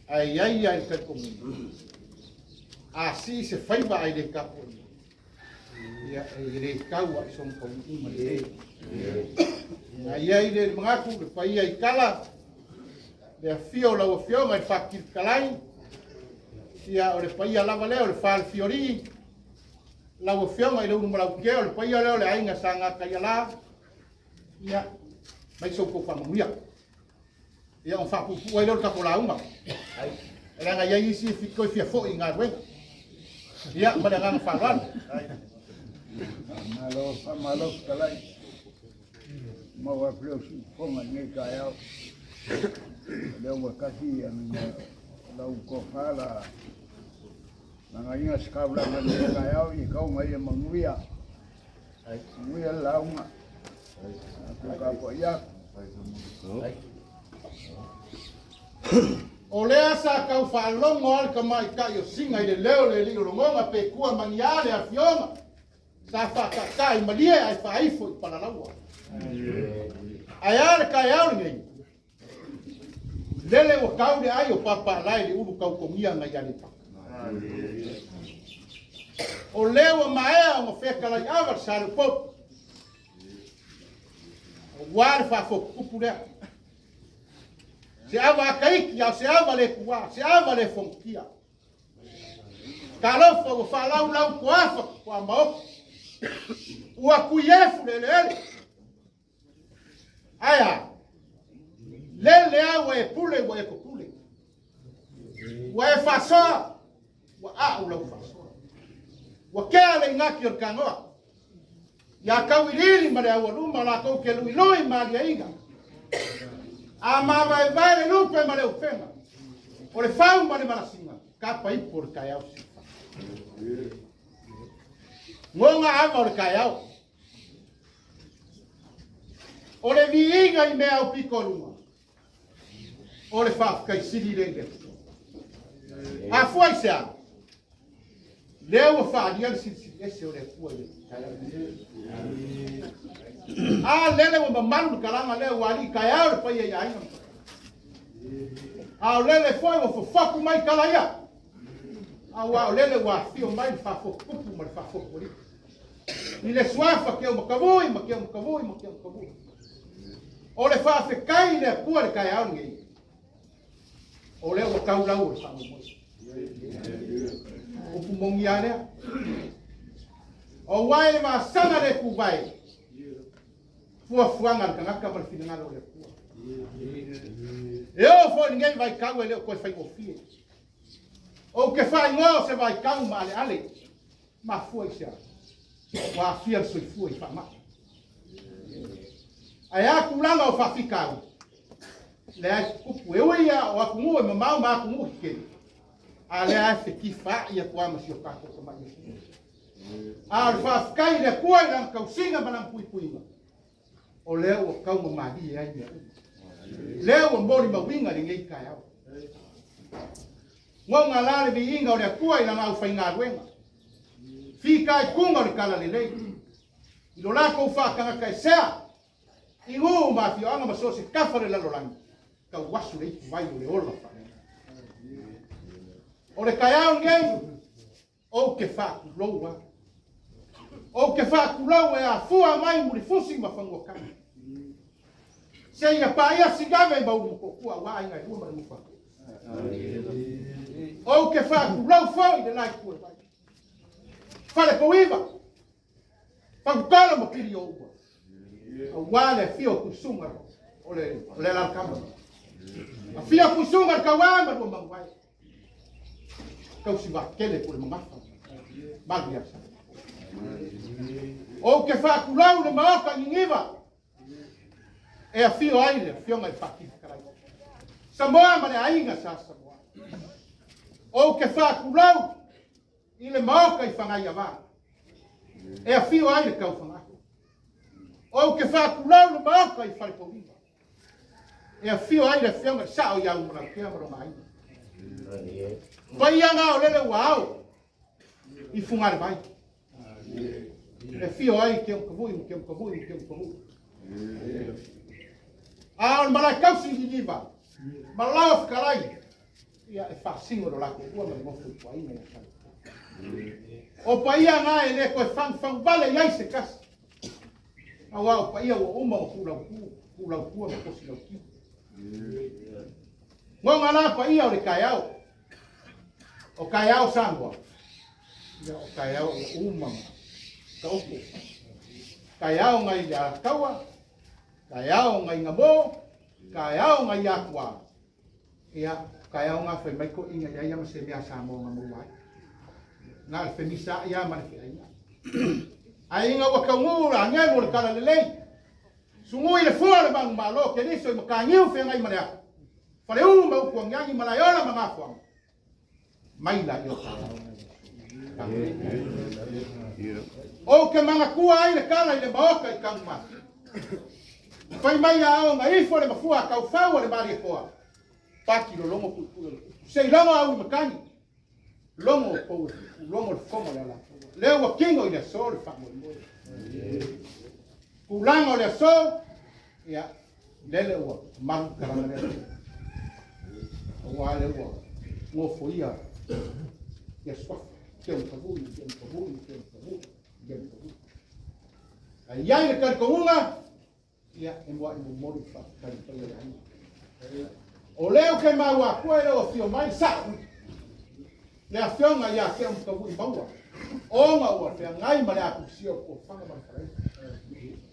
Ae i ai lava i le talitonuga, a sii se faiva ae le tapuaia, ia e le tau lava i sona taunuuga lelei. A i ai le manatu le paia i tala, le afio o lau Afioga i le Faatili Fetalai, ia o le paia lava lea o le Falefiolii, lau Afioga i le Ulumalautea, o le paia lea o le Aiga Sa Gataiala, ia, mai so outou faamanuia. Ia ona faapuupuu ai lea o le tatou lauga. E leaga e i ai isi e toe fia foi i galuega. Ia, ma le agaga faaaloalo. Faamalo, faamalo fetalai. Maua atu lea o siufofoga i lenei taeao. O lea ua tasi lau tofa la lagaina se taulaga i lenei taeao i tau mai ia manuia. Manuia le lauga. Tatou tapuai atu. O lea sa tau faalogo lava le tamaitai o Sina i le leo o le alii o Logoga pe tua ma ni a le afioga sa faataataa i Malie ae faaifo i Palalaua. Ae a le taeao lenei? Lele ua tau le ai o Papaalae i le ulu tautogia nai Aleipata. O lea ua maea ona fetalai ava le Saleupou. Aua le faafotutupu lea. Se ava akaiki, a o se ava le tuā, se ava le fonotia. Talofa ua faalaulau toafa toamaoti. Ua tuiefu le eleele. Ae a? Lele a ua e pule ua e topule. Ua e faasoa, ua a'u lau faasoa. Ua kea le igati o le tanoa. Ia tauiliili ma le aualuma latou te luilui ma aliaina. A mavaevae le lupe ma le upega, o le fau ma le malasiga, tapa ipu o le taeao sifa. Goga ava o le taeao. O le viiga i mea aupito i luga, o le faafetai sili lea i le Atua. Afua i se a? Lea ua faaalia le silisili ese o le Atua i le taeao. A lele ua mamalu le talaga lea ua alii taeao le paia i aiga ma A o lele foi ua fofoku mai tala ia. Aua o lele ua afio mai le faafotutupu ma le faafotualii. I le suafa Keomatavui ma Keomatavui ma Keomatavui. O le faafetai i le Atua i le taeao lenei, o lea ua tau lau o le faamoemoe. Upu moni lava lea. Aua e le vasaga le tuvae, fuafuaga a le tagata ma le finagalo o le Atua. E oo foi i lenei vaitau e le o toe faigofie. Ou te faaigoa o se vaitau maaleale. Mafua i se a? Ua aafia le soifua i faamai. Ae a tulaga o faafitauli? Lea e tutupu, e ui lava o atunuu e mamao ma atunuu tetele, a lea e fetifaai atu lava ma si o tatou tamai atunuu. A o le faafetai i le Atua i Lana tausiga ma Lana puipuiga, o lea ua taugamalie ai mea uma. Lea ua molimauina lenei taeao. Goga la le viiga o le Atua i lana aufaigaluega, fitaituga o le talalelei, i lo latou faatagataesea i nuu ma afioaga ma so o se tafa o le lalolagi, tauasu le ipuvai o le ola faaleagaga. O le taeao lenei, Ou te faatulou lava. Ou te faatulou e afua mai Mulifusi ma Fanuatanu. Seia paia Sigave ma Ulumotootua aua aiga e lua ma le nofo a Ou te faatulou foi i le la itu e vai. Falepouiva, Fagutolo ma Pilioua, aua le afio o Tuisuga o le Alalakama. Afio Tuisuga le Tauā ma lua Manuae. Tausi vaatele po le mamafa. Malu ia sa. Ou te faatulou le maota Niniva e afio ai le afioga i le Faatili Fetalai. Samoa ma le aiga sa Samoa. Ou te faatulou i le maota i Fagaiava e afio ai le Taufagato. Ou te faatulou le maota i Falepouiva e afio ai le afioga i le Sao ia Umalautea ma lona aiga. Paia na o lele ua ao i Fugalevai. E afio ai Keomutavui ma Keomutavui ma Keomutavui. A o le malae tausi i Niniva, ma lao fetalai Ia e faasino lo latou ua ma le nofo i tuaiga ia tau. O paia na e le toe fagufagu vale i ai se tasi. Aua o paia ua uma o tuulautu, tuulautua ma tosi lauti. Goga la paia o le taeao. O taeao Samoa. Ia o taeao ua uma ma taoto. Taeao ngai le Alataua, taeao ngai Gamo, taeao ngai Atua. Ia, taeao na fai mai toeaiina i ai ia ma se mea Samoa na maua ai. Na o le femisaai lava ma le feaiga. Ae ina ua taunuu le agelu o le talalelei, sugui le fua o le manumalo, Keriso i mataniu feagai ma le afu, faleu ma utu agiagi, malaeola ma gafoaga, mai laia o taeao na e Ou te manatua ai le tala i le maota i Tanumata. Fai mai a aoga ifo le mafua a taufau o le Malietoa, pati lologo tuitui o le upu. Se i logo au i matagi, logo o pou e fitu, logo le fofoga o le Alataua. Lea ua tino i le aso le faamoemoe. Tulaga o le aso, ia, lele ua malu talaga lea. Aua lea ua nofoia ia suafa, Keumtavui, Keumtavui, Keumtavui, Keumtavui. Ae i ai le talitonuga, ia, e muai momoli le faafetai i le paia o le aiga. O lea ou te maua atua e le o afio mai sa'u le afioga ia Keumtavui Maua, ona ua feagai ma le atusia o tofaga ma le falaina.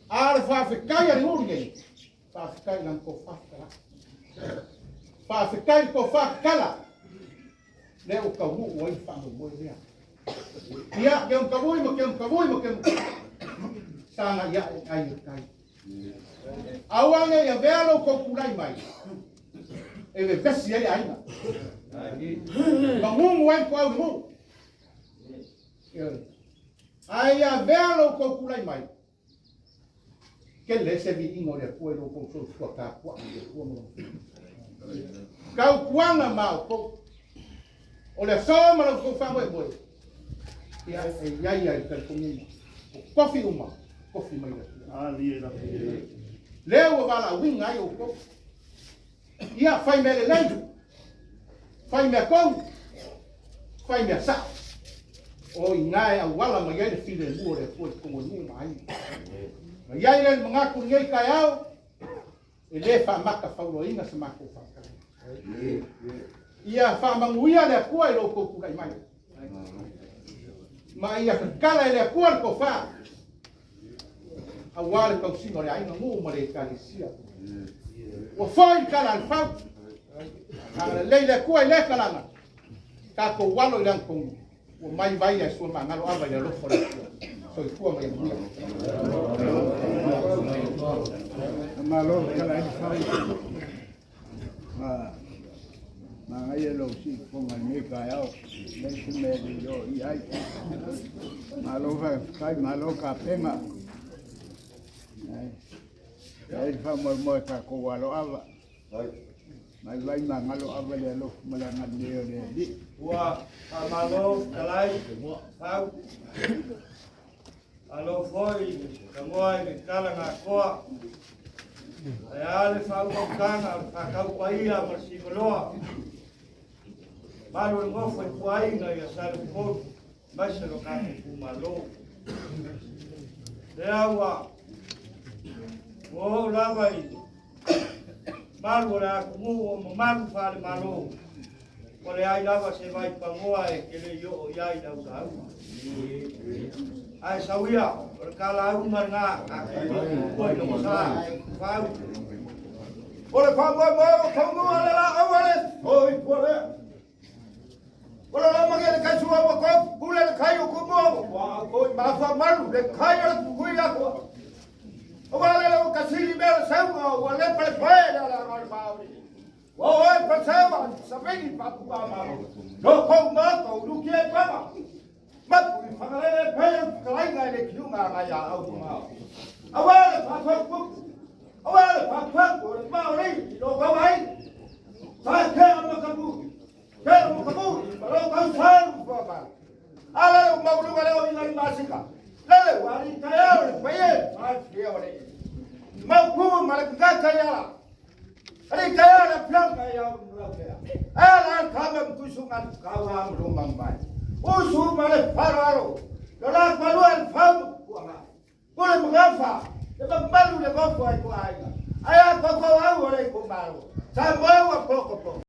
A o le faafetai a le nuu lenei, faafetai i lana tofa tatala. Faafetai i le tofa tatala, lea ua taunuu ai le faamoemoe lea. Ia, Keumtavui ma Keumtavui ma Keumtavui, sagai ae ai o tai. Aua ne i avea lo outou tulai mai e vevesi ai le aiga. Magugu ai le toau i le nuu. Ae ia avea lo outou tulai mai, tele se viiga o le Atua i lo outou soifua tapuai i le Atua ma lona Filemu. Tautuana ma outou, o le aso ma lo outou faamoemoe, ia e i ai ai le talitonuga, o tofi uma, tofi mai le Atua. Lea ua valaauina ai outou. Ia fai mea lelei, fai mea tonu, fai mea sao. O i ina e auala mai ai le filemu o le Atua i totonu o nuu ma aiga. Ma i ai lea le manatu i lenei taeao, e le faamatafauloaina se matou faamatalaga. Ia faamanuia le Atua i lo outou tulai mai. Ma ia tatala e le Atua le tofa aua le tausiga o le aiga, nuu ma le ekalesia. Ua foi le tala a le fau. Agalelei le Atua i lea talaga. Tatou alo i le agatonu. Ua mai vai ae sua magalo ava i le alofa o le Atua. Soifua ma ia manuia. Malo tala ai fau. Ma manaia lou siufofoga i lenei taeao, leai se mea e le i oo i ai. Malo faafetai, malo tapena. E i ai le faamoemoe tatou aloava. Mai vai magalo ava le alofa ma le agalelei o le Alii. Ua faamalo fetalai fau. Malo foi le tagoa i le tala na atoa. Ae a le faautautaga o le faatau paia ma le simaloa. Malu o le nofo i tuaiga ia Saleupolu, aemaise lo tatou itumalo. Lea ua oo lava i malu o le atunuu o mamalu faale-Malo, ua leai lava se vaipagoa e te le i oo i ai lau lauga. Ae sau ia, o le talauga lena a te tua i lona sa, fau. O le faamoemoe o taunuu a le laau a le soifua lea. O le lama le kai sua ua kau pule le kai o kumua ua au koi mafa malu le kai o le pukui atua. O wale le kasili mea le sauga ua lepa le pae le ala le maori. Ua oi pasewa sa vini papu a malo. No kau ma kau luki e pama. Mapu i whangalele pae le kalaiga le kiunga ngai a au ma. Awa le pāpau kuku. Awa le pāpau o le maori i lo kau ai. Sa ke a makapu. Ke a makapu. Ma lo kau salu fua ma. Ala le mauluga le o inga ni masika. Lele wari kaya o le paye. Ma fia o le. Mau kumu ma le kaka yala. Ali kaya le pianga ya o mula kaya. Ae la kama mkusu ngal kawa mluma mai. Usu male fararo. Lola kwa al famu kuanga. Kule mgafa. Le malu le gofu ai ko aiga. Aya ko ko au ore ko malo. Sa mo wa poko poko.